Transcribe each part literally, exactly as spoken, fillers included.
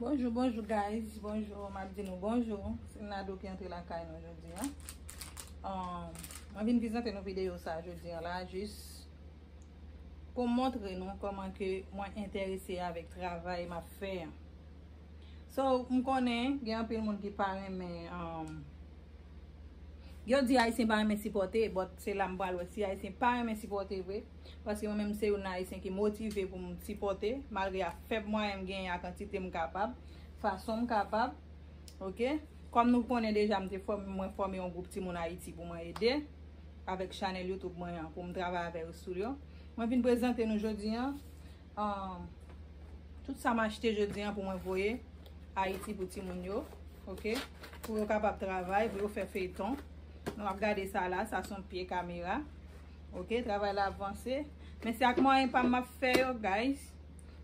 Bonjou, bonjou guys, bonjou, m ap di nou bonjou. Se Nadou ki antre lakay nou jodi a. Um, mwen vin prezante nou videyo sa jodi a la, jis pou m montre nou kòman ke mwen enterese avèk travay m ap fè a. So, m konnen gen anpil moun ki pa renmen, um, yo di Ayisyen pa renmen sipòte, but se la m pral wè si Ayisyen pa renmen sipòte vre. Paske mwen menm se youn nan Ayisyen ki motive pou m sipòte, malgre a fèb mwayen m genyen, a kantite m kapab, fason m kapab. Oke? Kòm nou konnen deja, m te fòm, mwen fòme yon gwoup timoun Ayiti pou mwen ede avèk chanèl YouTube mwen an, pou m travay avè yo sou yo. Mwen vin prezante nou jodi a, um, tout sa m achte jodi a pou mwen voye Ayiti pou timoun yo, oke? Pou yo kapab travay, pou yo fè feyton. Nou ap gade sa la, sa se yon pye kamera. Oke, travay la ap vanse. Men se ak mwayen pa m m ap fè yo, guys.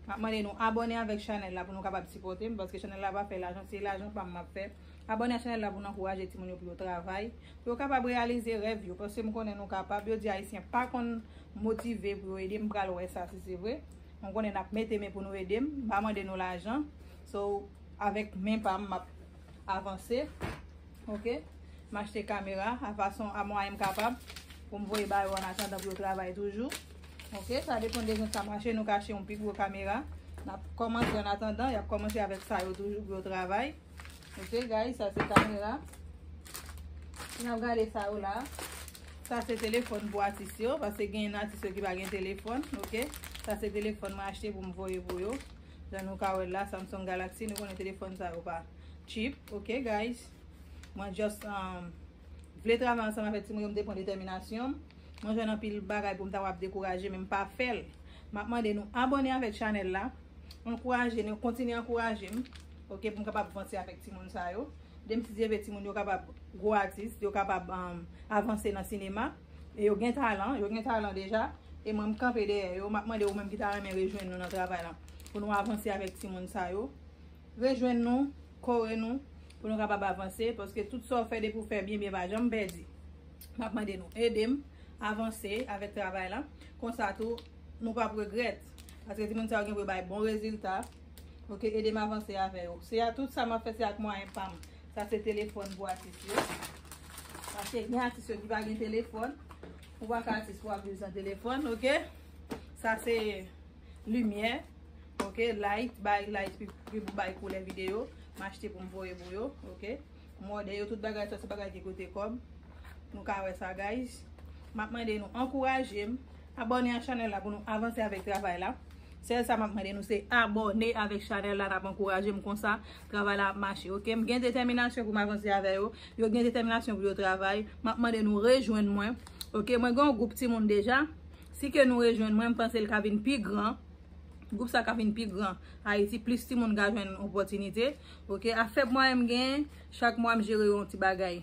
M ap mande nou abòne avèk chanèl la pou nou kapab sipòte m, paske chanèl la pa fè lajan, se lajan pa m m ap fè. Abòne a chanèl la pou nou ankouraje timoun yo pou yo travay, pou yo kapab reyalize rèv yo, paske m konnen nou kapab. Yo di Ayisyen pa konn motive pou yo ede, m pral wè sa si se vre. M konnen n ap mete men pou nou ede m, m pa mande nou lajan. So, avèk men pa m, m ap avanse. Oke? M achte kamera a fason, a mwayen m kapab, pou m voye ba yo an atandan pou yo travay toujou. Oke? Sa depann de jan sa mache, nou ka achte yon pi gwo kamera. N ap kòmanse an atandan, y ap kòmanse avèk sa yo toujou pou yo travay. Oke, guys, sa se kamera. N ap gade sa yo la. Sa se telefòn pou atis yo, paske gen atis yo ki pa gen telefòn, oke? Sa se telefòn mwen achte pou m voye pou yo. Jan nou ka wè la, Samsung Galaxy, nou konnen telefòn sa yo pa cheap, oke, guys? Mwen just, um, vle travay ansanm avèk timoun yo, m te pran detèminasyon m. Mwen jwenn anpil bagay pou m ta w ap dekouraje, men m pa fè l. M ap mande nou abòne avèk chanèl la. Ankouraje nou, kontinye ankouraje m, oke, pou m kapab vanse avèk timoun sa yo. Demen si Dye vle, timoun yo kapab gwo atis, yo kapab, um, avanse nan sinema. E yo gen talan, yo gen talan deja. E mwen, m kanpe dèyè yo. M ap mande ou menm ki ta renmen rejwenn nou nan travay la, pou nou avanse avèk timoun sa yo. Rejwenn nou, kore nou, pou nou kapab avanse, paske tout sa w fè depi w fè byen, byen pa janm pèdi. M ap mande nou ede m avanse avèk travay la. Konsa tou, nou p ap regrèt. Paske timoun sa yo gen pou yo bay bon rezilta. Oke, ede m avanse avè yo. Se a tout sa m ap fè, se ak mwayen pa m. Sa se telefòn pou atis yo. Paske gen atis yo ki pa gen telefòn. Ou pa ka atis pou w ap viv san telefòn, oke? Sa se limyè, oke, light, bay light pi, pi pou bay koulè videyo. M achte pou m voye pou yo, oke. M òdè yo, tout bagay sa se bagay ki koute kòb. Nou ka wè sa, guys. M ap mande nou ankouraje m, abòne a chanèl la pou nou avanse avèk travay la. Sèl sa m ap mande nou se abòne avèk chanèl la, n ap ankouraje m konsa, travay la ap mache, oke. M gen detèminasyon pou m avanse avè yo, yo gen detèminasyon pou yo travay. M ap mande nou rejwenn mwen, oke. Mwen gen yon gwoup timoun deja. Si ke nou rejwenn mwen, m panse l ka vin pi gran. Gwoup sa ka vin pi gran. Ayiti, plis timoun ka jwenn opòtinite. Oke, a fèb mwayen m genyen, chak mwa m jere yon ti bagay.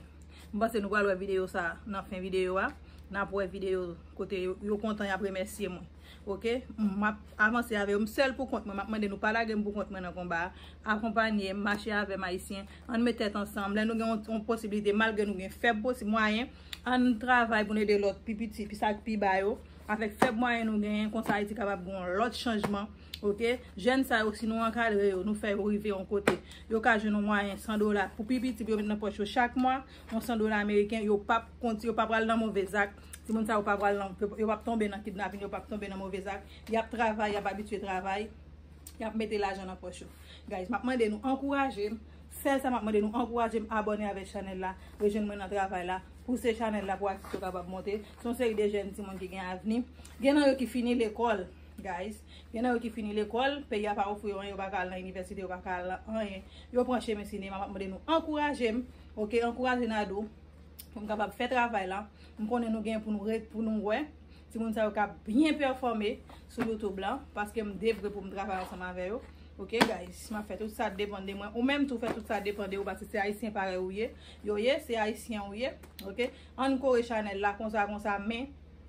M panse nou pral wè videyo sa nan fen videyo a. N ap wè videyo kote yo, yo kontan, y ap remèsye mwen. Oke, m ap avanse avè yo. M sèl pou kont mwen. M ap mande nou pa lage m pou kont mwen nan konba a. Akonpanye m, mache avè m, Ayisyen. Ann met tèt ansanm. Lè nou gen yon, yon posiblite, malgre nou gen fèb posi-, mwayen, ann travay pou n ede lòt pi piti, pi sa k pi ba yo. Avèk fèb mwayen nou genyen, konsa Ayiti kapab gen yon lòt chanjman. Oke? Jèn sa yo, si nou ankadre yo, nou fè yo rive yon kote, yo ka jwenn yon mwayen san dola pou pi piti pou yo met nan pòch yo chak mwa, yon san dola ameriken, yo p ap konti, yo p ap pral nan move zak. Timoun sa yo p ap pral nan, yo p ap tonbe nan kidnapin, yo p ap tonbe nan move zak. Y ap travay, y ap abitye travay. Y ap mete lajan nan pòch yo. Guys, m ap mande nou ankouraje m. Sèl sa m ap mande nou ankouraje m, abòne avèk chanèl la, rejwenn mwen nan travay la, pouse chanèl la pou atis yo kapab monte. Se yon seri de jèn timoun ki gen avni. Gen nan yo ki fini lekòl, guys. Gen nan yo ki fini lekòl, peyi a pa ofri yo anyen, yo pa ka al nan inivèsite, yo pa ka al nan anyen. Yo pran chemen sinema, m ap mande nou ankouraje m, oke, ankouraje Nadou. Pou m kapab fè travay la. M konnen nou gen pou nou re-, pou nou wè timoun sa yo ka byen pèfòme sou YouTube la, paske m devwe pou m travay ansanm avè yo. Oke, guys, m ap fè tout sa depann de mwen. Ou menm tou fè tout sa depann de ou, paske se Ayisyen parèy ou ye. Yo ye, se Ayisyen ou ye. Oke? Ann kore chanèl la konsa, konsa, men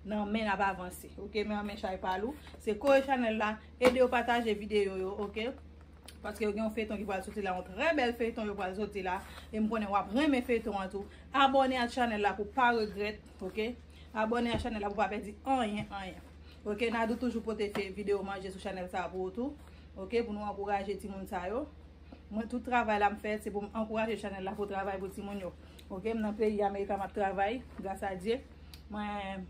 nan men n ap avanse. Oke? Men an men chay pa lou. Se kore chanèl la, ede yo pataje videyo yo, oke? Paske yo gen yon feyton ki pral soti la, yon trè bèl feyton yo pral soti la. E m konnen w ap renmen feyton an tou. Abòne ak chanèl la pou w pa regrèt, oke? Abòne ak chanèl la pou w pa pèdi anyen, anyen. Oke, Nadou toujou pote fè videyo manje sou chanèl sa a pou ou tou. Oke, pou nou ankouraje timoun sa yo. Mwen, tout travay la m fè, se pou m ankouraje chanèl la pou travay pou timoun yo. Oke, m nan peyi Amerika, m ap travay, gras a Dye. Mwen,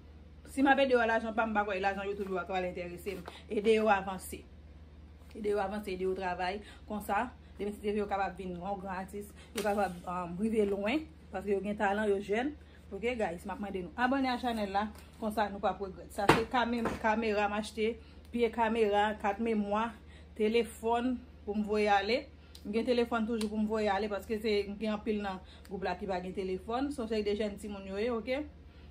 si m ap ede yo a lajan pa m, m pa kwè lajan YouTube yo a pral enterese m. Ede yo avanse. Ede yo avanse, ede yo travay. Konsa, demen si Dye vle, yo kapab vin yon gran atis, yo kapab um, rive lwen, paske yo gen talan, yo jèn. Oke, guys, m ap mande nou abòne a chanèl la, konsa nou p ap regrèt. Sa se kame, kamera m achte, pye kamera, kat memwa, telefòn pou m voye ale. M gen telefòn toujou pou m voye ale, paske se, m gen anpil nan gwoup la ki pa gen telefòn. Se yon seri de jèn timoun yo ye, oke?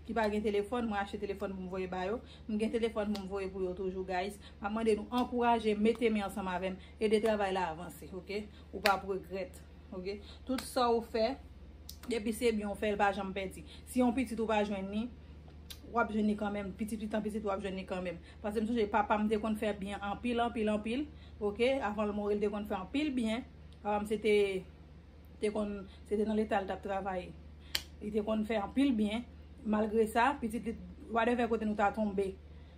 Ki pa gen telefòn, mwen achte telefòn pou m voye ba yo. M gen telefòn pou m voye pou yo toujou, guys. M ap mande nou ankouraje, mete men ansanm avè m, ede travay la avanse, oke? Ou p ap regrèt, oke? Tout sa ou fè, depi se byen ou fè, l pa janm pèdi. Si yon pitit ou pa jwenn li, w ap jwenn li kanmenm. Pitit pitan pitit, w ap jwenn li kanmenm. Paske m sonje papa m te konn fè byen anpil, anpil, anpil, oke? Avan l mouri, l te konn fè anpil byen. Papa m se te te konn, se te nan Leta l t ap travay. Li te konn fè anpil byen. Malgre sa, pitit li, wadèvè kote nou ta tonbe,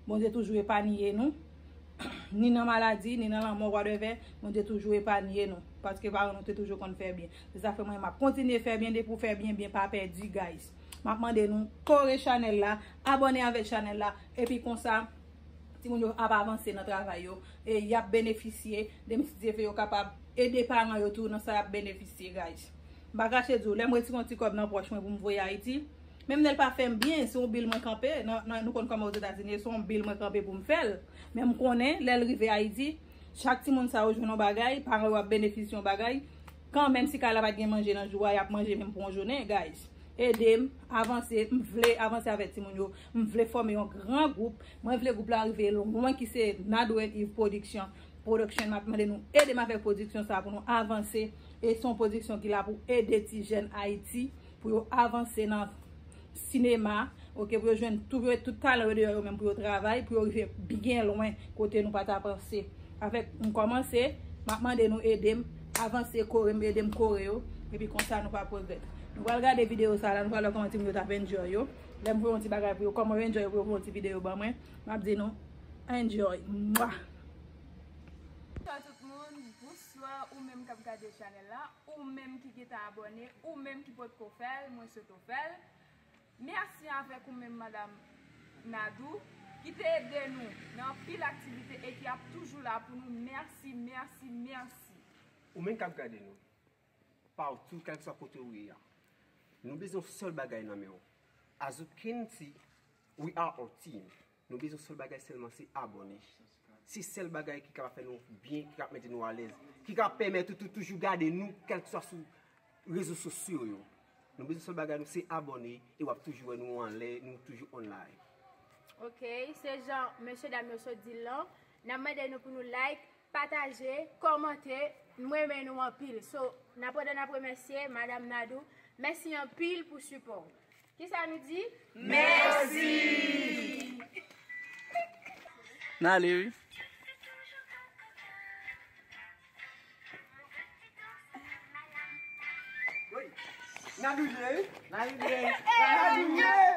Bondye toujou epanye nou. Ni nan maladi, ni nan lanmò, wadèvè, Bondye toujou epanye nou. Paske paran nou te toujou konn fè byen. Se sa fè mwen, m ap kontinye fè byen, depi w fè byen, byen pa pèdi, guys. M ap mande nou, kore chanèl la, abòne avèk chanèl la, epi konsa, timoun yo ap avanse nan travay yo, e y ap benefisye, demen si Dye vle yo kapab ede paran yo tou nan sa y ap benefisye, guys. M pa kache di w, lè m retire yon ti kòb nan pòch mwen pou m voye Ayiti, menm lè l pa fè m byen, se yon bil mwen kanpe, nan, nan, nou konn kòman Ozetazini ye, se yon bil mwen kanpe pou m fè l. Men m konnen, lè l rive Ayiti, chak timoun sa yo jwenn yon bagay, paran yo ap benefisye yon bagay, kanmenm si kay la pa t gen manje nan jou a, y ap manje menm pou yon jounen, guys. Ede m avanse, m vle avanse avèk timoun yo, m vle fòme yon gran gwoup, mwen vle gwoup la rive lwen ki se Nadou and Eve Production. Production, m ap mande nou ede m avèk pwodiksyon sa pou nou avanse. E se yon pwodiksyon ki la pou ede ti jèn Ayiti, pou yo avanse nan sinema, oke, pou yo jwenn tou, pou yo tout talan yo deyò yo menm, pou yo travay, pou yo rive byen lwen kote nou pa ta panse. Avèk m kòmanse, m ap mande nou ede m avanse, kore m, ede m kore yo, epi konsa nou p ap regrèt. Nou pral gade videyo sa la, nou pral wè kòman timoun yo t ap enjoy yo. Lè m voye yon ti bagay pou yo, kòman yo enjoy yo, pou yo voye yon ti videyo ban mwen, m ap di nou, enjoy. Mwa! Bonswa tout moun, bonswa ou menm k ap gade chanèl la, ou menm ki gentan abòne, ou menm ki potko fè l, mwen swete w fè l. Mèsi avèk ou menm, Madam Nadou, ki te ede nou nan anpil aktivite e ki ap toujou la pou nou. Mèsi, mèsi, mèsi. Ou menm k ap gade nou, patou, kèlkeswa kote ou ye a, nou bezwen yon sèl bagay nan men w. As you can see, we are a team. Nou bezwen sèl bagay sèlman, se abòne. Se sèl bagay ki kapab fè nou byen, ki kapab mete nou alèz, ki kapab pèmèt ou tou toujou gade nou, kèlkeswa sou rezo sosyo yo. Nou bezwen sèl bagay nou, se abòne, e w ap toujou wè nou anlè, nou toujou online. Ok, se jan mesye dam yo sot di l lan. N ap mande nou pou nou like, pataje, kòmante, nou renmen nou anpil. So, n ap, pandan n ap remèsye Madam Nadou, mèsi anpil pou sipò w. Kisa nou di? Mèsi! N ale, wi. Wi. N a bouje, wi. N a bouje. N a bouje.